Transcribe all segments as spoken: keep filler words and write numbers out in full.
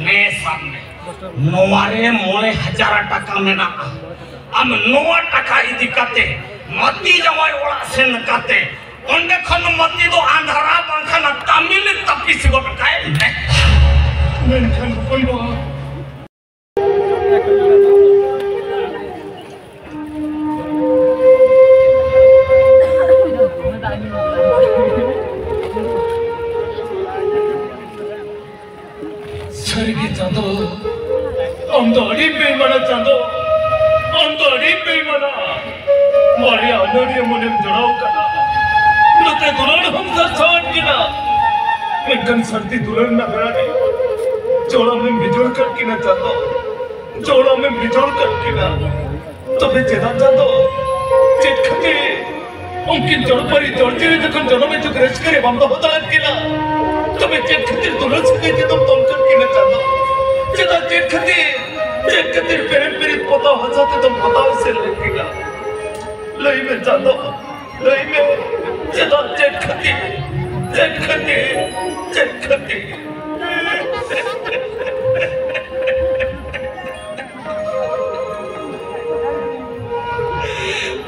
ᱱᱮ ᱥᱟᱵ ᱢᱮ, ᱱᱚᱣᱟ ᱨᱮ ᱢᱚᱬᱮ ᱦᱟᱡᱟᱨ ᱴᱟᱠᱟ ᱢᱮᱱᱟᱜᱼᱟ᱾ ᱟᱢ ᱱᱚᱣᱟ ᱴᱟᱠᱟ ᱤᱫᱤ ᱠᱟᱛᱮ ᱢᱟᱹᱛᱤ ᱡᱟᱶᱟᱭ ᱚᱲᱟᱜ ᱥᱮᱱ ᱠᱟᱛᱮ ᱚᱸᱰᱮ ᱠᱷᱚᱱ ᱢᱟᱹᱛᱤ ᱫᱚ ᱟᱸᱫᱷᱟᱨᱟ ᱵᱟᱝᱠᱷᱟᱱ ᱛᱟᱢᱤᱞ ᱛᱟᱹᱯᱤᱥ ᱜᱚᱫ ᱠᱟᱭ ᱢᱮ᱾ ᱢᱮᱱᱠᱷᱟᱱ ᱦᱚᱯᱚᱱ ᱵᱟ, ᱥᱟᱹᱨᱤᱜᱮ ᱪᱟᱸᱫᱚ, ᱟᱢ ᱫᱚ ᱟᱹᱰᱤ ᱵᱮᱭᱢᱟᱱᱟ ᱪᱟᱸᱫᱚ, ᱟᱢ ᱫᱚ ᱟᱹᱰᱤ ᱵᱮᱭᱢᱟᱱᱟ᱾ ᱵᱟᱨᱭᱟ ᱟᱹᱱᱟᱹᱲᱤᱭᱟᱹ ᱢᱚᱱᱮᱢ ᱡᱚᱲᱟᱣ ᱠᱟᱫᱟ, ᱱᱚᱛᱮ ᱫᱩᱞᱟᱹᱲ ᱦᱚᱸᱢ ᱥᱟᱨᱥᱟᱣᱟᱫ ᱠᱤᱱᱟ, ᱢᱮᱱᱠᱷᱟᱱ ᱥᱟᱹᱨᱫᱤ ᱫᱩᱞᱟᱹᱲ ᱨᱮᱱᱟᱜ ᱵᱮᱲᱟ ᱨᱮ ᱡᱚᱲᱟᱢᱮᱢ ᱵᱤᱡᱚᱲ ᱠᱟᱫ ᱠᱤᱱᱟ ᱪᱟᱸᱫᱚ, ᱡᱚᱲᱟᱢᱮᱢ ᱵᱤᱡᱚᱲ ᱠᱟᱫ ᱠᱤᱱᱟ᱾ ᱛᱚᱵᱮ ᱪᱮᱫᱟᱜ ᱪᱟᱸᱫᱚ? ᱪᱮᱫ ᱠᱷᱟᱹᱛᱤᱨ? ᱩᱱᱠᱤᱱ ᱡᱚᱲᱯᱟᱹᱨᱤ ᱡᱚᱲᱡᱤᱣᱤ ᱡᱚᱠᱷᱚᱱ ᱡᱚᱱᱚᱢ ᱮ ᱪᱩᱠ ᱨᱟᱹᱥᱠᱟᱹ ᱨᱮ ᱵᱟᱢ ᱫᱚᱦᱚ ᱫᱟᱲᱮᱭᱟᱫ ᱠᱤᱱᱟ, ᱛᱚᱵᱮ ᱪᱮᱫ ᱠᱷᱟᱹᱛᱤᱨ ᱫᱩᱞᱟᱹᱲ ᱥᱟᱹᱜᱟᱹᱭ ᱛᱮᱫᱚᱢ ᱛᱚᱞ ᱠᱟᱫ ᱠᱤᱱᱟ ᱪᱟᱸᱫᱚ? ᱪᱮᱫᱟᱜ, ᱪᱮᱫ ᱠᱷᱟᱹᱛᱤᱨ, ᱪᱮᱫ ᱠᱷᱟᱹᱛᱤᱨ ᱯᱮᱨᱮᱡ ᱯᱮᱨᱮᱡ ᱯᱚᱛᱟᱣ ᱦᱟᱥᱟ ᱛᱮᱫᱚᱢ ᱯᱚᱛᱟᱣ ᱮᱥᱮᱫ ᱞᱮᱫ ᱠᱤᱱᱟ? ᱞᱟᱹᱭ ᱢᱮ ᱪᱟᱸᱫᱚ, ᱞᱟᱹᱭ ᱢᱮ, ᱪᱮᱫᱟᱜ, ᱪᱮᱫ ᱠᱷᱟᱹᱛᱤᱨ, ᱪᱮᱫ ᱠᱷᱟᱹᱛᱤᱨ, ᱪᱮᱫ ᱠᱷᱟᱹᱛᱤᱨ?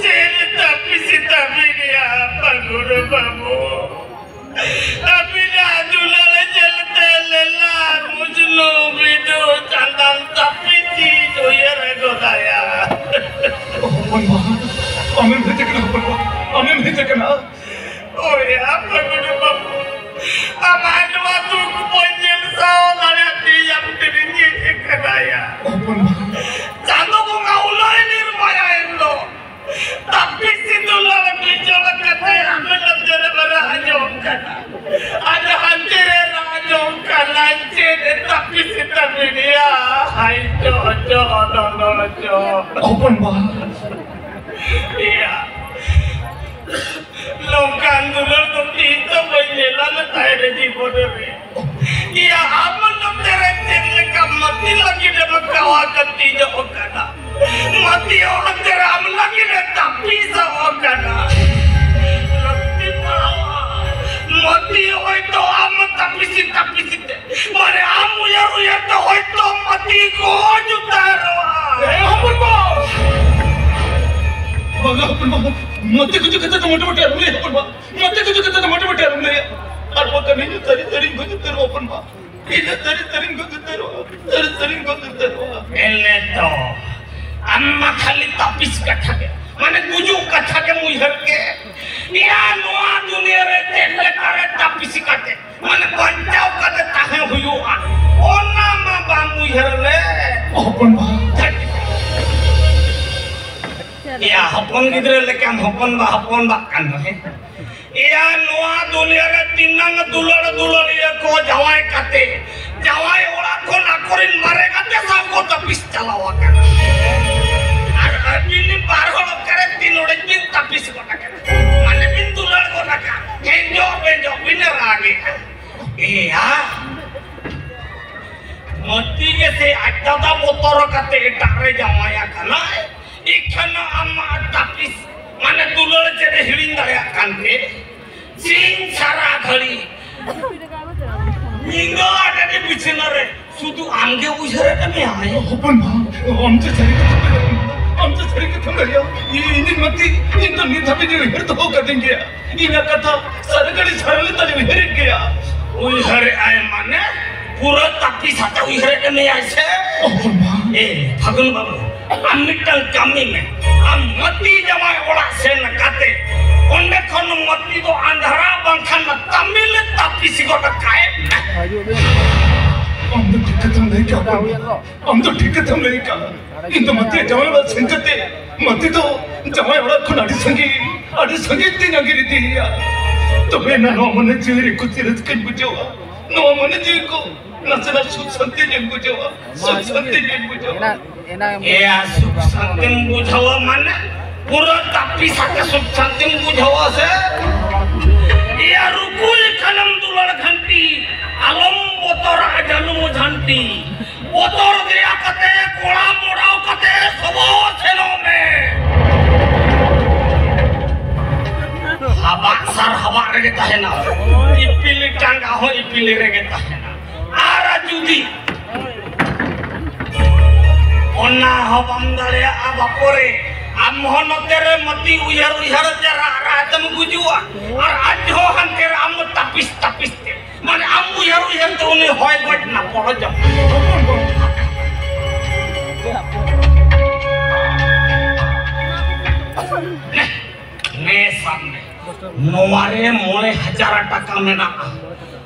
ᱪᱮᱫ ᱛᱟᱹᱯᱤᱥ ᱛᱟᱹᱯᱤᱥ ᱨᱮᱭᱟᱜ ᱯᱟᱹᱜᱩᱨ ᱵᱟᱹᱵᱩ? ᱟᱹᱵᱤᱱᱟᱜ ᱫᱩᱞᱟᱹᱲ ᱧᱮᱞᱛᱮ ᱞᱮᱞᱟ ᱢᱚᱡᱽᱱᱩ ᱵᱤᱫᱩ ᱪᱟᱸᱫᱟᱱ ᱛᱟᱹᱯᱤᱥᱤᱧ ᱩᱭᱦᱟᱹᱨ ᱜᱚᱫᱟᱭᱟ᱾ ᱦᱚᱯᱚᱱ ᱵᱟ, ᱟᱢᱮᱢ ᱦᱮᱡ ᱟᱠᱟᱱᱟ ᱦᱚᱯᱚᱱ ᱵᱟ, ᱟᱢᱮᱢ ᱦᱮᱡ ᱟᱠᱟᱱᱟ᱾ ᱳᱭ ᱟᱯᱮ ᱜᱩᱰᱩ ᱵᱟᱹᱵᱩ, ᱟᱢᱟᱜ ᱱᱚᱣᱟ ᱫᱩᱠ ᱵᱟᱹᱧ ᱧᱮᱞ ᱥᱟᱦᱟᱣ ᱫᱟᱲᱮᱭᱟᱜ ᱛᱮ ᱟᱢ ᱴᱷᱮᱱᱤᱧ ᱦᱮᱡ ᱟᱠᱟᱱᱟᱭᱟ᱾ ᱦᱚᱯᱚᱱ ᱵᱟ᱾ ᱪᱟᱸᱫᱚ ᱵᱚᱸᱜᱟ ᱩᱱᱟᱹᱜ ᱮ ᱱᱤᱨᱢᱟᱭᱟ ᱮᱱ ᱫᱚ᱾ ᱛᱟᱹᱯᱤᱥ ᱥᱤᱸᱫᱩᱨ ᱞᱟᱲᱟ ᱵᱤᱪᱚᱞ ᱠᱟᱛᱮ ᱟᱢᱮ ᱱᱚᱛᱮ ᱨᱮ ᱨᱟᱜ ᱡᱚᱝ ᱠᱟᱱᱟ᱾ ᱟᱨ ᱦᱟᱱᱛᱮ ᱨᱮ ᱨᱟᱜ ᱡᱚᱝ ᱠᱟᱱᱟ᱾ ᱪᱮᱫ ᱮ ᱛᱟᱹᱯᱤᱥ ᱛᱟᱹᱯᱤᱥ ᱮᱫᱟ? ᱦᱟᱭ ᱪᱚ ᱪᱚ ᱫᱚᱱᱫᱚᱱ ᱪᱚ᱾ ᱦᱚᱯᱚᱱ ᱵᱟ᱾ ᱮᱭᱟ᱾ ᱱᱚᱝᱠᱟᱱ ᱫᱩᱞᱟᱹᱲ ᱫᱚ ᱛᱤᱥ ᱦᱚᱸ ᱵᱟᱹᱧ ᱧᱮᱞᱟ ᱞᱮᱫ ᱛᱟᱦᱮᱸ ᱨᱮ ᱡᱤᱵᱚᱱ ᱨᱮ᱾ ᱮᱭᱟ, ᱟᱢ ᱱᱚᱛᱮ ᱨᱮ ᱪᱮᱫ ᱞᱮᱠᱟ ᱢᱟᱹᱛᱤ ᱞᱟᱹᱜᱤᱫ ᱮᱢ ᱠᱟᱣᱟ ᱠᱟᱹᱛᱤᱡᱚᱜ ᱠᱟᱱᱟ? ᱢᱟᱹᱛᱤ ᱚᱱᱛᱮ ᱨᱮ ᱟᱢ ᱞᱟᱹᱜᱤᱫ ᱮ ᱛᱟᱹᱯᱤᱥᱚᱜ ᱠᱟᱱᱟ᱾ ᱞᱟᱹᱠᱛᱤ ᱯᱟᱲᱟᱣᱟ᱾ ᱱᱚᱛᱮ ᱠᱚ ᱡᱩᱫᱤ ᱢᱚᱴᱟᱢᱩᱴᱤ ᱟᱞᱚᱢ ᱞᱟᱹᱭᱟ᱾ ᱟᱨ ᱵᱟᱠᱷᱟᱱ ᱤᱧ ᱛᱟᱹᱨᱤ ᱛᱟᱹᱨᱤᱧ ᱜᱚᱡ ᱩᱛᱟᱹᱨᱚᱜᱼᱟ ᱦᱚᱯᱚᱱ ᱵᱟ᱾ ᱤᱧ ᱛᱟᱹᱨᱤ ᱛᱟᱹᱨᱤᱧ ᱜᱚᱡ ᱩᱛᱟᱹᱨᱚᱜᱼᱟ᱾ ᱛᱟᱹᱨᱤ ᱛᱟᱹᱨᱤᱧ ᱜᱚᱡ ᱩᱛᱟᱹᱨᱚᱜᱼᱟ᱾ ᱮᱱᱮ ᱛᱚ, ᱟᱢ ᱢᱟ ᱠᱷᱟᱹᱞᱤ ᱛᱟᱹᱯᱤᱥ ᱠᱟᱛᱷᱟ ᱜᱮ, ᱢᱟᱱᱮ ᱜᱩᱡᱩᱜ ᱠᱟᱛᱷᱟ ᱜᱮᱢ ᱩᱭᱦᱟᱹᱨ ᱠᱮ᱾ ᱮᱭᱟ, ᱱᱚᱣᱟ ᱫᱩᱱᱤᱭᱟᱹ ᱨᱮ ᱪᱮᱫ ᱞᱮᱠᱟᱨᱮ ᱛᱟᱹᱯᱤᱥ ᱠᱟᱛᱮ, ᱢᱟᱱᱮ ᱵᱟᱧᱪᱟᱣ ᱠᱟᱛᱮ ᱛᱟᱦᱮᱸ ᱦᱩᱭᱩᱜᱼᱟ, ᱚᱱᱟ ᱢᱟ ᱵᱟᱢ ᱩᱭᱦᱟᱹᱨ ᱞᱮ᱾ ᱦᱚᱯᱚᱱ ᱵᱟ᱾ ᱮᱭᱟ, ᱦᱚᱯᱚᱱ ᱜᱤᱫᱽᱨᱟᱹ ᱞᱮᱠᱟᱢ ᱦᱚᱯᱚᱱ ᱵᱟ, ᱦᱚᱯᱚᱱ ᱵᱟ ᱠᱟᱱ ᱫᱚ, ᱦᱮᱸ? ᱮᱭᱟ, ᱱᱚᱣᱟ ᱫᱩᱱᱤᱭᱟᱹ ᱨᱮ ᱛᱤᱱᱟᱹᱝ ᱫᱩᱞᱟᱹᱲ ᱫᱩᱞᱟᱹᱲᱤᱭᱟᱹ ᱠᱚ ᱡᱟᱶᱟᱭ ᱠᱟᱛᱮ, ᱡᱟᱶᱟᱭ ᱚᱲᱟᱜ ᱠᱷᱚᱱ ᱟᱠᱚᱨᱮᱱ ᱢᱟᱨᱮ ᱜᱟᱛᱮ ᱥᱟᱶ ᱠᱚ ᱛᱟᱹᱯᱤᱥ ᱪᱟᱞᱟᱣ ᱟᱠᱟᱱᱟ᱾ ᱟᱨ ᱟᱹᱵᱤᱱ ᱵᱟᱨ ᱦᱚᱲ ᱚᱠᱟᱨᱮ ᱛᱤᱱ ᱦᱚᱲ ᱵᱤᱱ ᱛᱟᱹᱯᱤᱥ ᱜᱚᱫ ᱟᱠᱟᱱᱟ? ᱢᱟᱱᱮ ᱵᱤᱱ ᱫᱩᱞᱟᱹᱲ ᱜᱚᱫ ᱟᱠᱟᱱ, ᱦᱮᱸᱡᱚᱜ ᱵᱮᱸᱡᱚᱜ ᱵᱤᱱ ᱨᱟᱜᱮᱜᱼᱟ᱾ ᱮᱭᱟ, ᱢᱟᱹᱛᱤ ᱜᱮᱥᱮ ᱟᱡ ᱫᱟᱫᱟ ᱵᱚᱛᱚᱨ ᱠᱟᱛᱮ ᱮᱴᱟᱜ ᱨᱮ ᱡᱟᱶᱟᱭ ᱟᱠᱟᱱᱟᱭ᱾ ᱤᱠᱷᱟᱹᱱ ᱟᱢᱟᱜ ᱛᱟᱹᱯᱤᱥ, ᱢᱟᱱᱮ ᱫᱩᱞᱟᱹᱲ ᱪᱮᱫ ᱮ ᱦᱤᱲᱤᱧ ᱫᱟᱲᱮᱭᱟᱜ ᱠᱟᱱ ᱛᱮ, ᱥᱤᱧ ᱥᱟᱨᱟ ᱜᱷᱟᱹᱲᱤ, ᱧᱤᱫᱟᱹ ᱟᱴᱮᱫ ᱵᱤᱪᱷᱱᱟᱹ ᱨᱮ ᱥᱩᱫᱷᱩ ᱟᱢᱜᱮ ᱩᱭᱦᱟᱹᱨᱮᱫ ᱢᱮᱭᱟᱭ᱾ ᱦᱚᱯᱚᱱ ᱵᱟ, ᱟᱢ ᱫᱚ ᱥᱟᱹᱨᱤ ᱠᱟᱛᱷᱟᱢ ᱞᱟᱹᱭᱟ᱾ ᱟᱢ ᱫᱚ ᱥᱟᱹᱨᱤ ᱠᱟᱛᱷᱟᱢ ᱞᱟᱹᱭᱟ᱾ ᱤᱧ, ᱤᱧ ᱢᱟᱹᱛᱤ, ᱤᱧ ᱫᱚ ᱱᱤᱛ ᱦᱟᱹᱵᱤᱡ ᱩᱭᱦᱟᱹᱨ ᱫᱚᱦᱚ ᱠᱟᱹᱫᱤᱧ ᱜᱮᱭᱟ᱾ ᱤᱧᱟᱹᱜ ᱠᱟᱛᱷᱟ ᱥᱟᱨᱟ ᱜᱷᱟᱹᱲᱤ ᱥᱟᱨᱟ ᱞᱮᱛᱟᱲᱤᱧ ᱩᱭᱦᱟᱹᱨᱮᱫ ᱜᱮᱭᱟ᱾ ᱩᱭᱦᱟᱹᱨᱮᱫ ᱟᱭ ᱢᱟᱱᱮ? ᱯᱩᱨᱟᱹ ᱛᱟᱹᱯᱤᱥ ᱟᱛᱮ ᱩᱭᱦᱟᱹᱨᱮᱫ ᱢᱮᱭᱟᱭ ᱥᱮ? ᱚ, ᱵᱟᱝ᱾ ᱮ, ᱯᱷᱟᱹᱜᱩᱱ ᱵᱟᱹᱵᱩ, ᱟᱢ ᱢᱤᱫᱴᱟᱝ ᱠᱟᱹᱢᱤ ᱢᱮ᱾ ᱟᱢ ᱢᱟᱹᱛᱤ ᱡᱟᱶᱟᱭ ᱚᱲᱟᱜ ᱥᱮᱱ ᱠᱟᱛᱮ ᱚᱸᱰᱮ ᱠᱷᱚᱱ ᱢᱟᱹᱛᱤ ᱫᱚ ᱟᱸᱫᱷᱟᱨᱟ ᱵᱟᱝᱠᱷᱟᱱ ᱛᱟᱹᱢᱤᱞ ᱛᱟᱹᱯᱤᱥ ᱜᱚᱫ ᱠᱟᱭ ᱢᱮ᱾ ᱟᱢ ᱫᱚ ᱴᱷᱤᱠ ᱠᱟᱛᱷᱟᱢ ᱞᱟᱹᱭ ᱠᱟᱜᱼᱟ, ᱵᱟᱹᱵᱩ᱾ ᱟᱢ ᱫᱚ ᱴᱷᱤᱠ ᱠᱟᱛᱷᱟᱢ ᱞᱟᱹᱭ ᱠᱟᱜᱼᱟ᱾ ᱤᱧ ᱫᱚ ᱢᱟᱹᱛᱤᱭᱟᱜ ᱡᱟᱶᱟᱭ ᱚᱲᱟᱜ ᱥᱮᱱ ᱠᱟᱛᱮ ᱢᱟᱹᱛᱤ ᱫᱚ ᱡᱟᱶᱟᱭ ᱚᱲᱟᱜ ᱠᱷᱚᱱ ᱟᱹᱰᱤ ᱥᱟᱺᱜᱤᱧ, ᱟᱹᱰᱤ ᱥᱟᱺᱜᱤᱧ ᱛᱮᱧ ᱟᱸᱜᱤᱨ ᱤᱫᱤᱭᱮᱭᱟ᱾ ᱛᱚᱵᱮ ᱮᱱᱟ ᱱᱚᱣᱟ ᱢᱚᱱᱮ ᱡᱤᱣᱤ ᱨᱮ ᱠᱩᱥᱤ ᱨᱟᱹᱥᱠᱟᱹᱧ ᱵᱩᱡᱷᱟᱹᱣᱟ᱾ ᱱᱚᱣᱟ ᱢᱚᱱᱮ ᱡᱤᱣᱤ ᱠᱚ ᱱᱟᱥᱮᱱᱟᱜ ᱥᱩᱠ ᱥᱟᱱᱛᱤ ᱧᱚᱜ ᱵᱩᱡᱷᱟᱹᱣᱟ, ᱥᱩᱠ ᱥᱟᱱᱛᱤ ᱧᱚᱜ ᱵᱩᱡᱷᱟᱹᱣᱟ᱾ ᱮᱱᱟ, ᱮᱱᱟ ᱮᱭᱟ, ᱥᱩᱠ ᱥᱟᱱᱛᱤᱢ ᱵᱩᱡᱷᱟᱹᱣᱟ ᱢᱟᱱᱮ? ᱯᱩᱨᱟᱹ ᱛᱟᱹᱯᱤᱥ ᱟᱛᱮ ᱥᱩᱠ ᱥᱟᱱᱛᱤᱢ ᱵᱩᱡᱷᱟᱹᱣᱟ ᱥᱮ? ᱮᱭᱟ, ᱨᱩᱠᱩᱭ ᱠᱟᱱᱟᱢ ᱫᱩᱞᱟᱹᱲ ᱜᱷᱟᱱᱴᱤ, ᱟᱞᱚᱢ ᱵᱚᱛᱚᱨᱟᱜᱼᱟ ᱡᱟᱹᱱᱩᱢ ᱡᱷᱟᱱᱴᱤ᱾ ᱵᱚᱛᱚᱨ ᱫᱮᱭᱟ ᱠᱟᱛᱮ, ᱠᱚᱲᱟ ᱢᱚᱲᱟᱣ ᱠᱟᱛᱮ, ᱥᱚᱵᱚᱫ ᱥᱮᱱᱚᱜ ᱢᱮ᱾ ᱦᱟᱵᱟᱜ ᱥᱟᱨ ᱦᱟᱵᱟᱜ ᱨᱮᱜᱮ ᱛᱟᱦᱮᱱᱟ, ᱤᱯᱤᱞ ᱴᱟᱸᱜᱟ ᱦᱚᱸ ᱤᱯᱤᱞ ᱨᱮᱜᱮ ᱛᱟᱦᱮᱱᱟ᱾ ᱟᱨ ᱡᱩᱫᱤ ᱚᱱᱟ ᱦᱚᱸ ᱵᱟᱢ ᱫᱟᱲᱮᱭᱟᱜᱼᱟ ᱵᱟᱯᱚᱨᱮ, ᱟᱢ ᱦᱚᱸ ᱱᱚᱛᱮ ᱨᱮ ᱢᱟᱹᱛᱤ ᱩᱭᱦᱟᱹᱨ ᱩᱭᱦᱟᱹᱨ ᱛᱮ ᱨᱟᱜ ᱨᱟᱜ ᱛᱮᱢ ᱜᱩᱡᱩᱜᱼᱟ᱾ ᱚᱠᱚᱭ ᱜᱚᱡ ᱱᱟ ᱯᱚᱲᱚ ᱡᱚᱢ? ᱱᱮ, ᱱᱮ ᱥᱟᱵ ᱢᱮ᱾ ᱱᱚᱣᱟ ᱨᱮ ᱢᱚᱬᱮ ᱦᱟᱡᱟᱨ ᱴᱟᱠᱟ ᱢᱮᱱᱟᱜᱼᱟ᱾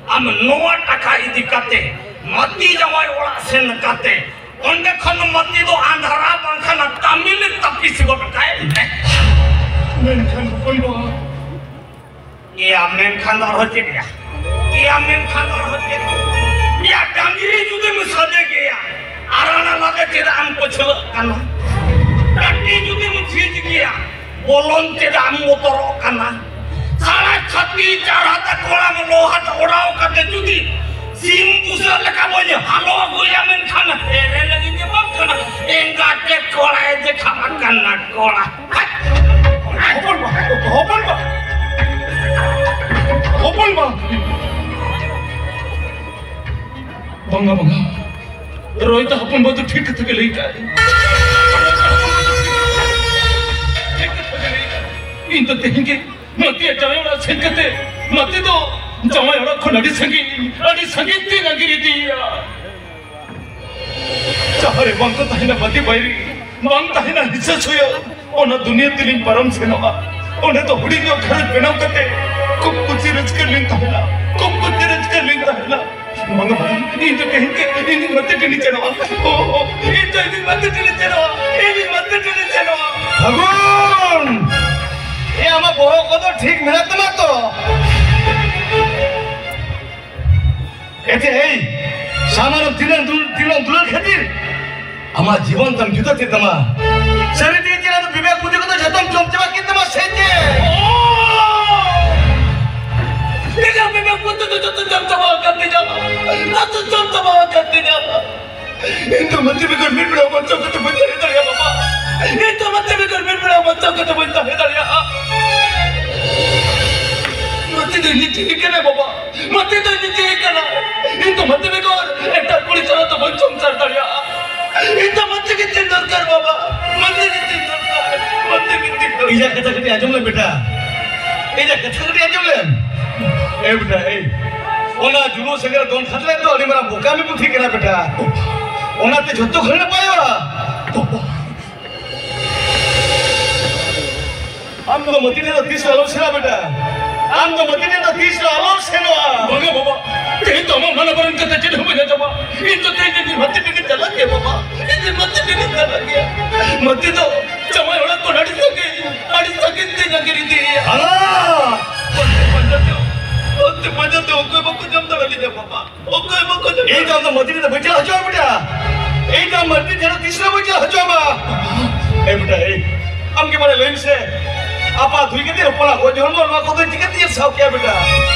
ᱟᱢ ᱱᱚᱣᱟ ᱴᱟᱠᱟ ᱤᱫᱤ ᱠᱟᱛᱮ ᱢᱟᱹᱛᱤ ᱡᱟᱶᱟᱭ ᱚᱲᱟᱜ ᱥᱮᱱ ᱠᱟᱛᱮ ᱚᱸᱰᱮ ᱠᱷᱚᱱ ᱢᱟᱹᱛᱤ ᱫᱚ ᱟᱸᱫᱷᱟᱨᱟ ᱵᱟᱝᱠᱷᱟᱱ ᱛᱟᱢᱤᱞ ᱛᱟᱹᱯᱤᱥ ᱜᱚᱫ ᱠᱟᱭ ᱢᱮ᱾ ᱢᱮᱱᱠᱷᱟᱱ ᱦᱚᱯᱚᱱ ᱵᱟ, ᱮᱭᱟ, ᱢᱮᱱᱠᱷᱟᱱ ᱫᱚ ᱟᱨᱦᱚᱸ ᱪᱮᱫ ᱭᱟ? ᱮᱭᱟ, ᱢᱮᱱᱠᱷᱟᱱ ᱫᱚ ᱟᱨᱦᱚᱸ ᱪᱮᱫ? ᱮᱭᱟ, ᱰᱟᱝᱨᱤ ᱡᱩᱫᱤᱢ ᱥᱟᱰᱮ ᱜᱮᱭᱟ, ᱟᱨ ᱚᱱᱟ ᱞᱟᱫᱮ ᱪᱮᱫᱟᱜ ᱮᱢ ᱯᱟᱹᱪᱷᱞᱟᱹᱜ ᱠᱟᱱᱟ? ᱴᱟᱹᱴᱤ ᱡᱩᱫᱤᱢ ᱡᱷᱤᱡ ᱜᱮᱭᱟ, ᱵᱚᱞᱚᱱ ᱪᱮᱫᱟᱜ ᱮᱢ ᱵᱚᱛᱚᱨᱚᱜ ᱠᱟᱱᱟ? ᱥᱟᱲᱟ ᱪᱷᱟᱹᱛᱤ ᱪᱟᱨ ᱦᱟᱛᱟ ᱠᱚᱲᱟᱢ ᱞᱳᱦᱟᱴ ᱚᱲᱟᱣ ᱠᱟᱛᱮ ᱡᱩᱫᱤ ᱥᱤᱢ ᱵᱩᱥᱟᱹᱜ ᱞᱮᱠᱟ ᱵᱚᱱ ᱦᱟᱞᱚ ᱟᱹᱜᱩᱭᱟ, ᱢᱮᱱᱠᱷᱟᱱ ᱮᱲᱮ ᱞᱟᱹᱜᱤᱫ ᱫᱚ ᱵᱟᱝ ᱠᱟᱱᱟ, ᱮᱸᱜᱟᱛᱮ ᱠᱚᱲᱟᱭ ᱫᱮᱠᱷᱟᱣ ᱟᱠᱟᱱᱟ ᱠᱚᱲᱟ᱾ ᱦᱚᱯᱚᱱ ᱵᱟ, ᱦᱚᱯᱚᱱ ᱵᱟ, ᱦᱚᱯᱚᱱ ᱵᱟ᱾ ᱵᱟᱝᱟ, ᱵᱟᱝᱟ᱾ ᱨᱚᱭᱛᱟ ᱦᱚᱯᱚᱱ ᱵᱟ ᱫᱚ ᱴᱷᱤᱠ ᱠᱟᱛᱷᱟ ᱜᱮ ᱞᱟᱹᱭ ᱠᱟᱜᱼᱟᱭ᱾ ᱴᱷᱤᱠ ᱠᱟᱛᱷᱟ ᱜᱮ ᱞᱟᱹᱭ ᱠᱟᱜᱼᱟᱭ᱾ ᱤᱧ ᱫᱚ ᱛᱮᱦᱮᱧ ᱜᱮ ᱢᱟᱹᱛᱤᱭᱟᱜ ᱡᱟᱶᱟᱭ ᱚᱲᱟᱜ ᱥᱮᱱ ᱠᱟᱛᱮ, ᱢᱟᱹᱛᱤ ᱫᱚ ᱡᱟᱶᱟᱭ ᱚᱲᱟᱜ ᱠᱷᱚᱱ ᱟᱹᱰᱤ ᱥᱟᱺᱜᱤᱧ, ᱟᱹᱰᱤ ᱥᱟᱺᱜᱤᱧ ᱛᱮᱧ ᱟᱸᱜᱤᱨ ᱤᱫᱤᱭᱮᱭᱟ᱾ ᱡᱟᱦᱟᱸ ᱨᱮ ᱵᱟᱝ ᱠᱚ ᱛᱟᱦᱮᱱᱟ ᱢᱟᱹᱛᱤ ᱵᱟᱹᱭᱨᱤ, ᱵᱟᱝ ᱛᱟᱦᱮᱱᱟ ᱦᱤᱥᱟᱹ ᱥᱩᱭᱟᱹ, ᱚᱱᱟ ᱫᱩᱱᱤᱭᱟᱹ ᱛᱮᱞᱤᱧ ᱯᱟᱨᱚᱢ ᱥᱮᱱᱚᱜᱼᱟ᱾ ᱚᱸᱰᱮ ᱫᱚ ᱦᱩᱰᱤᱧ ᱧᱚᱜ ᱜᱷᱟᱨᱚᱸᱡᱽ ᱵᱮᱱᱟᱣ ᱠᱟᱛᱮ ᱠᱷᱩᱵ ᱠᱩᱥᱤ ᱨᱟᱹᱥᱠᱟᱹ ᱨᱮᱞᱤᱧ ᱛᱟᱦᱮᱱᱟ, ᱠᱷᱩᱵ ᱠᱩᱥᱤ ᱨᱟᱹᱥᱠᱟᱹ ᱨᱮᱞᱤᱧ ᱛᱟᱦᱮᱱᱟ᱾ ᱵᱟᱝᱟ, ᱵᱟᱝᱟ, ᱤᱧ ᱫᱚ ᱛᱮᱦᱮᱧ ᱜᱮ ᱤᱧᱤᱧ ᱢᱟᱹᱛᱤ ᱴᱷᱮᱱᱤᱧ ᱥᱮᱱᱚᱜᱼᱟ᱾ ᱳ, ᱳ, ᱤᱧ ᱫᱚ ᱤᱧᱤᱧ ᱢᱟᱹᱛᱤ ᱴᱷᱮᱱᱤᱧ ᱥᱮᱱᱚᱜᱼᱟ, ᱤᱧᱤᱧ ᱢᱟᱹᱛᱤ ᱴᱷᱮᱱᱤᱧ ᱥᱮᱱᱚᱜᱼᱟ᱾ ᱯᱷᱟᱹᱜᱩᱱ! ᱮ, ᱟᱢᱟᱜ ᱵᱚᱦᱚᱜ ᱠᱚᱫᱚ ᱴᱷᱤᱠ ᱢᱮᱱᱟᱜ ᱛᱟᱢᱟ ᱛᱚ? ᱮᱛᱮ ᱮᱭ, ᱥᱟᱢᱟᱱᱚᱢ ᱛᱤᱱᱟᱹᱜ ᱫᱩᱞ-, ᱛᱤᱱᱟᱹᱜ ᱫᱩᱞᱟᱹᱲ ᱠᱷᱟᱹᱛᱤᱨ ᱟᱢᱟᱜ ᱡᱤᱵᱚᱱ ᱛᱟᱢ ᱡᱩᱫᱟᱹ ᱠᱮᱫ ᱛᱟᱢᱟ᱾ ᱥᱟᱹᱨᱤ ᱛᱮᱜᱮ ᱪᱮᱫ ᱟᱫᱚ ᱵᱤᱵᱮᱠ ᱵᱩᱫᱷᱤ ᱠᱚᱫᱚ ᱡᱷᱚᱛᱚᱢ ᱡᱚᱢ ᱪᱟᱵᱟ ᱠᱮᱫ ᱛᱟᱢᱟ ᱥᱮ ᱪᱮᱫ? ᱵᱤᱵᱮᱠ, ᱵᱤᱵᱮᱠ ᱵᱩᱫᱷᱤ ᱫᱚ ᱡᱷᱚᱛᱚ ᱡᱚᱢ ᱪᱟᱵᱟ ᱟᱠᱟᱱ ᱛᱤᱧᱟ, ᱡᱷᱚᱛᱚ ᱡᱚᱢ ᱪᱟᱵᱟ ᱟᱠᱟᱱ ᱛᱤᱧᱟ᱾ ᱤᱧ ᱫᱚ ᱢᱟᱹᱛᱤ ᱵᱮᱜᱚᱨ ᱢᱤᱫ ᱵᱮᱲᱟ ᱵᱟᱧᱪᱟᱣ ᱠᱟᱛᱮ ᱵᱟᱹᱧ ᱛᱟᱦᱮᱸ ᱫᱟᱲᱮᱭᱟᱜᱼᱟ ᱵᱟᱵᱟ᱾ ᱤᱧ ᱫᱚ ᱢᱟᱹᱛᱤ ᱵᱮᱜᱚᱨ ᱢᱤᱫ ᱵᱮᱲᱟ ᱵᱟᱧᱪᱟᱣ ᱠᱟᱛᱮ ᱵᱟᱹᱧ ᱛᱟᱦᱮᱸ ᱫᱟᱲᱮᱭᱟᱜᱼᱟ᱾ ᱢᱟᱹᱛᱤ ᱫᱚ ᱤᱧᱤᱡ ᱡᱤᱣᱤ ᱠᱟᱱᱟᱭ ᱵᱟᱵᱟ᱾ ᱢᱟᱹᱛᱤ ᱫᱚ ᱤᱧᱤᱡ ᱡᱤᱣᱤ ᱠᱟᱱᱟᱭ᱾ ᱤᱧ ᱫᱚ ᱢᱟᱹᱛᱤ ᱵᱮᱜᱚᱨ ᱮᱴᱟᱜ ᱠᱩᱲᱤ ᱥᱟᱞᱟᱜ ᱫᱚ ᱵᱟᱹᱧ ᱥᱚᱝᱥᱟᱨ ᱫᱟᱲᱮᱭᱟᱜᱼᱟ᱾ ᱤᱧ ᱫᱚ ᱢᱟᱹᱛᱤ ᱜᱮ ᱛᱤᱧ ᱫᱚᱨᱠᱟᱨ ᱵᱟᱵᱟ᱾ ᱢᱟᱹᱛᱤ ᱜᱮ ᱛᱤᱧ ᱫᱚᱨᱠᱟᱨ᱾ ᱢᱟᱹᱛᱤ ᱜᱮ ᱛᱤᱧ ᱫᱚᱨᱠᱟᱨ᱾ ᱤᱧᱟᱹᱜ ᱠᱟᱛᱷᱟ ᱠᱟᱹᱴᱤᱡ ᱟᱸᱡᱚᱢ ᱞᱮᱢ ᱵᱮᱴᱟ᱾ ᱤᱧᱟᱹᱜ ᱠᱟᱛᱷᱟ ᱠᱟᱹᱴᱤᱡ ᱟᱸᱡᱚᱢ ᱞᱮᱢ᱾ ᱮ ᱵᱮᱴᱟ, ᱮᱭ᱾ ᱚᱱᱟ ᱡᱩᱞᱩ ᱥᱮᱸᱜᱮᱞ ᱫᱚᱱ ᱠᱷᱟᱛᱞᱮ ᱫᱚ ᱟᱹᱰᱤ ᱢᱟᱨᱟᱝ ᱵᱚᱠᱟᱢᱤ ᱯᱩᱛᱷᱤ ᱠᱟᱱᱟ ᱵᱮᱴᱟ᱾ ᱚᱱᱟᱛᱮ ᱡᱷᱚᱛᱚ ᱠᱷᱚᱱ ᱱᱟᱯᱟᱭᱚᱜᱼᱟ᱾ ᱟᱢ ᱫᱚ ᱢᱟᱹᱛᱤ ᱴᱷᱮᱱ ᱫᱚ ᱛᱤᱥ ᱦᱚᱸ ᱟᱞᱚᱢ ᱥᱮᱱᱚᱜᱼᱟ ᱵᱮᱴᱟ᱾ ᱟᱢ ᱫᱚ ᱢᱟᱹᱛᱤ ᱴᱷᱮᱱ ᱫᱚ ᱛᱤᱥ ᱦᱚᱸ ᱟᱞᱚᱢ ᱥᱮᱱᱚᱜᱼᱟ᱾ ᱵᱟᱝᱟ ᱵᱟᱵᱟ, ᱛᱮᱦᱮᱧ ᱫᱚ ᱟᱢᱟᱜ ᱢᱟᱱᱟ ᱵᱟᱨᱚᱱ ᱠᱟᱛᱮ ᱪᱮᱫ ᱦᱚᱸ ᱵᱟᱹᱧ ᱟᱸᱡᱚᱢᱟ᱾ ᱤᱧ ᱫᱚ ᱛᱮᱦᱮᱧ ᱤᱧ ᱢᱟᱹᱛᱤ ᱴᱷᱮᱱ ᱤᱧ ᱪᱟᱞᱟᱜ ᱜᱮᱭᱟ ᱵᱟᱵᱟ᱾ ᱤᱧ ᱫᱚ ᱢᱟᱹᱛᱤ ᱴᱷᱮᱱ ᱤᱧ ᱪᱟᱞᱟᱜ ᱜᱮᱭᱟ᱾ ᱢᱟᱹᱛᱤ ᱫᱚ ᱡᱟᱶᱟᱭ ᱚᱲᱟᱜ ᱠᱷᱚᱱ ᱟᱹᱰᱤ ᱥᱟᱺᱜᱤᱧ, ᱟᱹᱰᱤ ᱥᱟᱺᱜᱤᱧ ᱛᱮ ᱡᱟᱸᱜᱮ ᱤᱫᱤᱭᱮᱭᱟ᱾ ᱦᱟᱞᱟ! ᱚᱱᱛᱮ ᱯᱟᱸᱡᱟᱛᱮ, ᱚᱱᱛᱮ ᱯᱟᱸᱡᱟᱛᱮ ᱚᱠᱚᱭ ᱵᱟᱠᱚ ᱧᱟᱢ ᱫᱟᱲᱮ ᱞᱤᱧᱟ ᱵᱟᱵᱟ᱾ ᱚᱠᱚᱭ ᱵᱟᱠᱚ ᱧᱟᱢ ᱤᱧ ᱫᱚ ᱟᱢ ᱫᱚ ᱢᱟᱹᱛᱤ ᱴᱷᱮᱱ ᱫᱚ ᱵᱟᱹᱧ ᱪᱟᱞᱟᱣ ᱦᱚᱪᱚᱣᱟᱢᱟ ᱵᱮᱴᱟ᱾ ᱤᱧ ᱫᱚ ᱟᱢ ᱢᱟᱹᱛᱤ ᱴᱷᱮᱱ ᱫᱚ ᱛᱤᱥ ᱨᱮ ᱵᱟᱹᱧ ᱪᱟᱞᱟᱣ ᱦᱚᱪᱚᱣᱟᱢᱟ᱾ ᱮ ᱵᱮᱴᱟ, ᱮᱭ, ᱟᱢ ᱜᱮ ᱢᱟᱲᱟᱝ ᱞᱟᱹᱭ ᱢᱮᱥᱮ, ᱟᱯᱟ ᱫᱷᱩᱭ ᱠᱟᱛᱮ ᱦᱚᱯᱚᱱᱟᱜ ᱜᱚᱡ ᱦᱚᱲᱢᱚ ᱱᱚᱣᱟ ᱠᱚᱫᱚ ᱪᱤᱠᱟᱹᱛᱮ ᱧᱮᱞ ᱥᱟᱦᱟᱣ ᱠᱮᱭᱟ ᱵᱮᱴᱟ?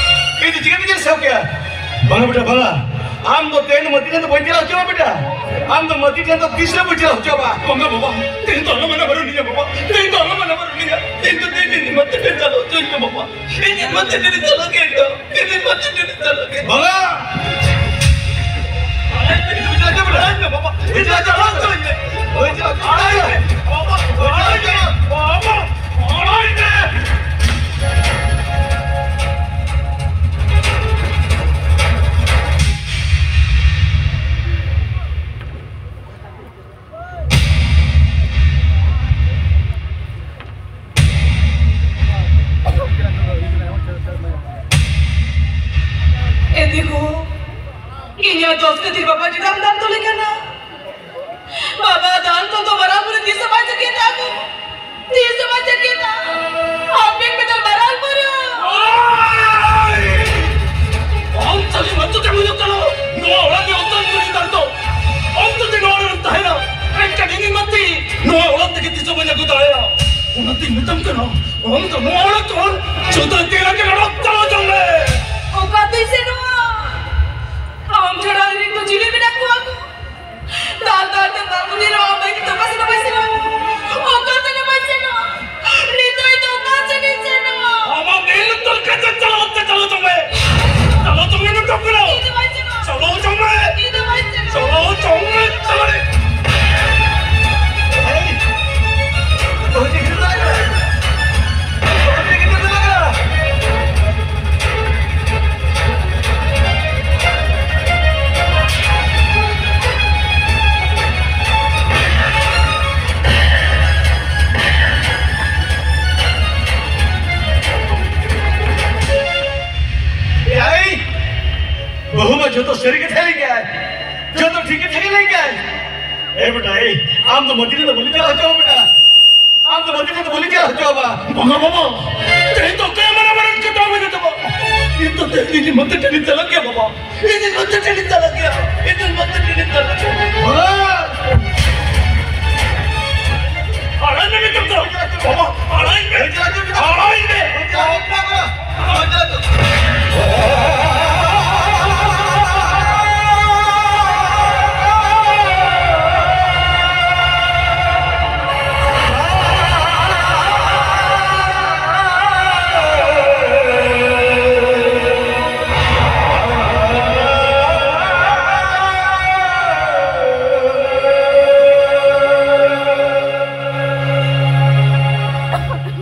ᱤᱧ ᱫᱚ ᱪᱤᱠᱟᱹᱛᱮ ᱧᱮᱞ ᱥᱟᱦᱟᱣ ᱠᱮᱭᱟ? ᱵᱟᱝᱟ ᱵᱮᱴᱟ, ᱵᱟᱝᱟ᱾ ᱟᱢ ᱫᱚ ᱛᱮᱦᱮᱧ ᱫᱚ ᱢᱟᱹᱛᱤ ᱴᱷᱮᱱ ᱫᱚ ᱵᱟᱹᱧ ᱪᱟᱞᱟᱣ ᱦᱚᱪᱚᱣᱟᱢᱟ ᱵᱮᱴᱟ᱾ ᱟᱢ ᱫᱚ ᱢᱟᱹᱛᱤ ᱴᱷᱮᱱ ᱫᱚ ᱛᱤᱥ ᱨᱮ ᱵᱟᱹᱧ ᱪᱟᱞᱟᱣ ᱦᱚᱪᱚᱣᱟᱢᱟ᱾ ᱵᱟᱝᱟ ᱵᱟᱵᱟ, ᱛᱮᱦᱮᱧ ᱫᱚ ᱟᱞᱚᱢ ᱢᱟᱱᱟ ᱵᱟᱨᱚᱱᱤᱧᱟ ᱵᱟᱵᱟ᱾ ᱛᱮᱦᱮᱧ ᱫᱚ ᱟᱞᱚᱢ ᱢᱟᱱᱟ ᱵᱟᱨᱚᱱᱤᱧᱟ᱾ ᱤᱧ ᱫᱚ ᱛᱮᱦᱮᱧ ᱤᱧ ᱢᱟᱹᱛᱤ ᱴᱷᱮᱱ ᱪᱟᱞᱟᱣ ᱦᱚᱪᱚᱧ ᱢᱮ ᱵᱟᱵᱟ᱾ ᱤᱧ ᱢᱟᱹᱛᱤ ᱴᱷᱮᱱ ᱪᱟᱞᱟᱜ ᱜᱮ ᱤᱧ ᱫᱚ᱾ ᱤᱧ ᱢᱟᱹᱛᱤ ᱴᱷᱮᱱ ᱪᱟᱞᱟᱜ ᱜᱮ᱾ ᱵᱟᱝᱟ! ᱵᱟᱵᱟ, ᱤᱧ ᱫᱚ ᱪᱟᱞᱟᱣ ᱦᱚᱪᱚᱧ ᱢᱮ᱾ ᱵᱟᱵᱟ, ᱤᱧ ᱫᱚ ᱪᱟᱞᱟᱣ ᱦᱚᱪᱚᱧ ᱢᱮ᱾ ᱵᱟᱵᱟ, ᱟᱲᱟᱜ ᱤᱧ ᱢᱮ᱾ ᱵᱟᱵᱟ, ᱟᱲᱟᱜ ᱤᱧ ᱢᱮ᱾ ᱵᱟᱵᱟ, ᱟᱲᱟᱜ ᱤᱧ ᱢᱮ᱾ ᱮ ᱫᱤᱠᱩ, ᱤᱧᱟᱜ ᱫᱚᱥ ᱠᱷᱟᱹᱛᱤᱨ ᱵᱟᱵᱟ ᱪᱮᱫᱟᱜ ᱮᱢ ᱫᱟᱞ ᱛᱚᱞᱮ ᱠᱟᱱᱟ? ᱵᱟᱵᱟ ᱫᱟᱞ ᱛᱚᱞ ᱫᱚ ᱢᱟᱨᱟᱝ ᱵᱩᱨᱩ ᱛᱤᱥ ᱦᱚᱸ ᱵᱟᱭ ᱪᱟᱹᱠᱤᱭᱟ ᱛᱟᱠᱚ᱾ ᱛᱤᱥ ᱦᱚᱸ ᱵᱟᱭ ᱪᱟᱹᱠᱤᱭᱟ᱾ ᱟᱯᱮ ᱯᱮ ᱫᱟᱞ ᱢᱟᱨᱟᱝ ᱵᱩᱨᱩ᱾ ᱟᱢ ᱥᱟᱹᱨᱤ ᱢᱟᱹᱛᱩ ᱛᱮᱢ ᱦᱩᱭᱩᱜ ᱠᱟᱱᱟ᱾ ᱱᱚᱣᱟ ᱚᱲᱟᱜ ᱨᱮ ᱚᱛᱚᱱ ᱠᱩᱲᱤ ᱫᱟᱞ ᱫᱚ᱾ ᱟᱢ ᱡᱩᱫᱤ ᱱᱚᱣᱟ ᱨᱮᱢ ᱛᱟᱦᱮᱱᱟ, ᱮᱱᱠᱷᱟᱱ ᱤᱧ ᱢᱟᱹᱛᱤ ᱱᱚᱣᱟ ᱚᱲᱟᱜ ᱛᱮᱜᱮ ᱛᱤᱥ ᱦᱚᱸ ᱵᱟᱹᱧ ᱟᱹᱜᱩ ᱫᱟᱲᱮᱭᱟᱜᱼᱟ᱾ ᱚᱱᱟᱛᱤᱧ ᱢᱮᱛᱟᱢ ᱠᱟᱱᱟ, ᱟᱢ ᱫᱚ ᱱᱚᱣᱟ ᱚᱲᱟᱜ ᱠᱷᱚᱱ ᱡᱩᱫᱟᱹ ᱛᱮ ᱨᱟᱡᱟ ᱚᱲᱟᱜ ᱪᱟᱞᱟᱣ ᱪᱟᱞ ᱢᱮ᱾ ᱚᱠᱟᱛᱮᱧ ᱥᱮᱱᱚᱜᱼᱟ? ᱟᱢ ᱪᱷᱟᱲᱟ ᱤᱧ ᱨᱮᱱ ᱫᱚ ᱪᱤᱞᱤ ᱢᱮᱱᱟᱜ ᱠᱚᱣᱟ ᱠᱚ? ᱫᱟᱞ ᱫᱟᱞ ᱛᱮ ᱫᱟᱞ ᱫᱩᱞᱤ ᱨᱮᱦᱚᱸ ᱵᱟᱹᱧ ᱚᱠᱟ ᱥᱮᱱ ᱦᱚᱸ ᱵᱟᱹᱧ ᱥᱮᱱᱚᱜᱼᱟ᱾ ᱚᱠᱟ ᱥᱮᱱ ᱦᱚᱸ ᱵᱟᱹᱧ ᱥᱮᱱᱚᱜᱼᱟ᱾ ᱱᱤᱛᱚᱜ ᱤᱧ ᱫᱚ ᱚᱠᱟ ᱥᱮᱱ ᱤᱧ ᱥᱮᱱᱚᱜᱼᱟ? ᱟᱢᱟᱜ ᱢᱮᱱ ᱩᱛᱟᱹᱨ ᱠᱟᱛᱮ ᱪᱟᱞᱟᱣ ᱛᱮ ᱪᱟᱞᱟᱣ ᱪᱚᱝ ᱢᱮ᱾ ᱪᱟᱞᱟᱣ ᱪᱚᱝ ᱢᱮ, ᱱᱤᱛᱚᱜ ᱠᱟᱱᱟ᱾ ᱤᱧ ᱫᱚ ᱵᱟᱹᱧ ᱥᱮᱱᱚᱜᱼᱟ᱾ ᱪᱟᱞᱟᱣ ᱪᱚᱝ ᱢᱮ᱾ ᱤᱧ ᱫᱚ ᱵᱟᱹᱧ ᱥᱮᱱᱚᱜᱼᱟ᱾ ᱪᱟᱞᱟᱣ ᱪᱚᱝ ᱢᱮ, ᱪᱟᱞᱟᱣ ᱨᱮ᱾ ᱡᱚᱛᱚ ᱥᱟᱹᱨᱤ ᱠᱟᱛᱷᱟ ᱞᱟᱹᱭ ᱠᱮᱜᱼᱟᱭ, ᱡᱚᱛᱚ ᱴᱷᱤᱠ ᱠᱟᱛᱷᱟ ᱜᱮ ᱞᱟᱹᱭ ᱠᱮᱜᱼᱟᱭ᱾ ᱮ ᱵᱮᱴᱟ, ᱮᱭ, ᱟᱢ ᱫᱚ ᱢᱟᱹᱫᱤᱱᱟ ᱫᱚ ᱵᱟᱹᱞᱤᱧ ᱪᱟᱞᱟᱣ ᱦᱚᱪᱚᱣᱟ ᱵᱮᱴᱟ, ᱟᱢ ᱫᱚ ᱢᱟᱹᱫᱤᱱᱟ ᱫᱚ ᱵᱟᱹᱞᱤᱧ ᱪᱟᱞᱟᱣ ᱦᱚᱪᱚᱣᱟ᱾ ᱵᱟᱝᱟ ᱵᱟᱵᱟ, ᱛᱮᱦᱮᱧ ᱫᱚ ᱚᱠᱚᱭ ᱢᱟᱱᱟ ᱵᱟᱨᱚᱱ ᱠᱟᱫᱟ ᱵᱟᱵᱟ? ᱤᱧ ᱫᱚ ᱛᱮᱦᱮᱧ ᱤᱧ ᱢᱟᱹᱫᱤᱱᱟ ᱴᱷᱮᱱᱤᱧ ᱪᱟᱞᱟᱜ ᱜᱮᱭᱟ ᱵᱟᱵᱟ, ᱤᱧ ᱢᱟᱹᱫᱤᱱᱟ ᱴᱷᱮᱱᱤᱧ ᱪᱟᱞᱟᱜ ᱜᱮᱭᱟ, ᱤᱧ ᱢᱟᱹᱫᱤᱱᱟ ᱴᱷᱮᱱᱤᱧ ᱪᱟᱞᱟᱜ ᱜᱮᱭᱟ᱾ ᱵᱟᱵᱟ! ᱟᱲᱟᱜ ᱢᱮ ᱱᱤᱛᱚᱜ ᱫᱚ᱾ ᱵᱟᱵᱟ, ᱟᱲᱟᱜ ᱢᱮ᱾ ᱟᱲᱟᱜ ᱢᱮ᱾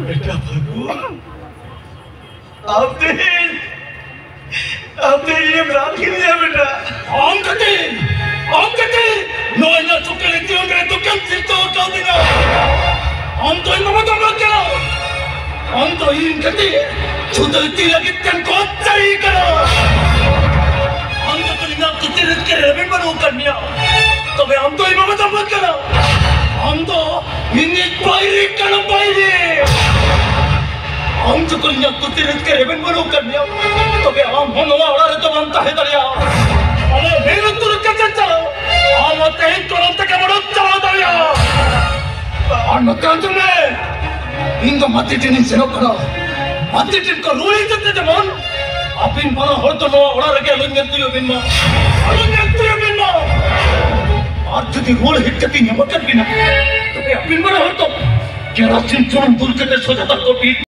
ᱵᱮᱴᱟ ᱯᱷᱟᱹᱜᱩᱱ, ᱟᱢ ᱛᱮᱦᱮᱧ, ᱟᱢ ᱛᱮᱦᱮᱧ ᱮᱢ ᱨᱟᱱ ᱠᱤᱫᱤᱧᱟ ᱵᱮᱴᱟ᱾ ᱟᱢ ᱠᱷᱟᱹᱛᱤᱨ, ᱟᱢ ᱠᱷᱟᱹᱛᱤᱨ ᱱᱚᱣᱟ ᱤᱧᱟᱹᱜ ᱥᱩᱠ ᱨᱮ ᱡᱤᱭᱚᱱ ᱨᱮ ᱫᱩᱠᱮᱢ ᱥᱤᱨᱡᱟᱹᱣ ᱠᱟᱣᱫᱤᱧᱟ᱾ ᱟᱢ ᱫᱚ ᱤᱧ ᱵᱟᱵᱟ ᱫᱚ ᱵᱟᱝ ᱠᱟᱱᱟ᱾ ᱟᱢ ᱫᱚ ᱤᱧ ᱠᱷᱟᱹᱛᱤᱨ ᱥᱩᱫᱷᱟᱹ ᱛᱤ ᱞᱟᱹᱜᱤᱫ ᱛᱮᱢ ᱜᱚᱡ ᱥᱟᱹᱨᱤ ᱠᱟᱱᱟ᱾ ᱟᱢ ᱫᱚ ᱤᱧᱟᱹᱜ ᱠᱩᱥᱤ ᱨᱟᱹᱥᱠᱟᱹ ᱨᱮ ᱨᱮᱵᱮᱱ ᱵᱟᱹᱱᱩᱜ ᱟᱠᱟᱫ ᱢᱮᱭᱟ᱾ ᱛᱚᱵᱮ ᱟᱢ ᱫᱚ ᱤᱧ ᱵᱟᱵᱟ ᱫᱚ ᱵᱟᱝ ᱠᱟᱱᱟ᱾ ᱟᱢ ᱫᱚ ᱤᱧᱤᱡ ᱵᱟᱹᱭᱨᱤ ᱠᱟᱱᱟᱢ, ᱵᱟᱹᱭᱨᱤ᱾ ᱟᱢ ᱡᱚᱠᱷᱚᱱ ᱤᱧᱟᱹᱜ ᱠᱩᱥᱤ ᱨᱟᱹᱥᱠᱟᱹ ᱨᱮᱵᱮᱱ ᱵᱟᱹᱱᱩᱜ ᱟᱠᱟᱫ ᱢᱮᱭᱟ, ᱛᱚᱵᱮ ᱟᱢ ᱦᱚᱸ ᱱᱚᱣᱟ ᱚᱲᱟᱜ ᱨᱮᱫᱚ ᱵᱟᱢ ᱛᱟᱦᱮᱸ ᱫᱟᱲᱮᱭᱟᱜᱼᱟ᱾ ᱟᱢᱟᱜ ᱢᱮᱨᱩ ᱛᱩᱨᱩ ᱠᱟᱛᱮ ᱪᱟᱞᱟᱣ, ᱟᱢ ᱦᱚᱸ ᱛᱮᱦᱮᱧ ᱠᱚᱞᱚᱢ ᱛᱮᱜᱮᱢ ᱚᱰᱚᱠ ᱪᱟᱞᱟᱣ ᱫᱟᱲᱮᱭᱟᱜᱼᱟ᱾ ᱟᱨ ᱱᱚᱛᱮ ᱟᱸᱡᱚᱢ ᱢᱮ, ᱤᱧ ᱫᱚ ᱢᱟᱹᱫᱤ ᱴᱷᱮᱱᱤᱧ ᱥᱮᱱᱚᱜ ᱠᱟᱱᱟ᱾ ᱢᱟᱹᱫᱤ ᱴᱷᱮᱱ ᱠᱚ ᱨᱩᱣᱟᱹᱲ ᱦᱤᱡᱩᱜ ᱛᱮ ᱡᱮᱢᱚᱱ ᱟᱹᱵᱤᱱ ᱵᱟᱱᱟ ᱦᱚᱲ ᱫᱚ ᱱᱚᱣᱟ ᱚᱲᱟᱜ ᱨᱮᱜᱮ ᱟᱞᱚᱧ ᱧᱮᱞ ᱛᱤᱭᱳᱜ ᱵᱤᱱ ᱢᱟ, ᱟᱞᱚᱧ ᱧᱮᱞ ᱛᱤᱭᱳᱜ ᱵᱤᱱ ᱢᱟ᱾ ᱟᱨ ᱡᱩᱫᱤ ᱨᱩᱣᱟᱹᱲ ᱦᱮᱡ ᱠᱟᱛᱮ ᱧᱟᱢ ᱟᱠᱟᱫ ᱵᱤᱱᱟ, ᱛᱚᱵᱮ ᱟᱹᱵᱤᱱ ᱵᱟᱱᱟ ᱦᱚᱲ ᱫᱚ ᱠᱮᱨᱟᱥᱤᱱ ᱥᱩᱱᱩᱢ ᱫᱩᱞ ᱠᱟᱛᱮ ᱥᱚᱡᱷᱟ ᱫᱟᱜ ᱠᱚ ᱵᱤᱱ᱾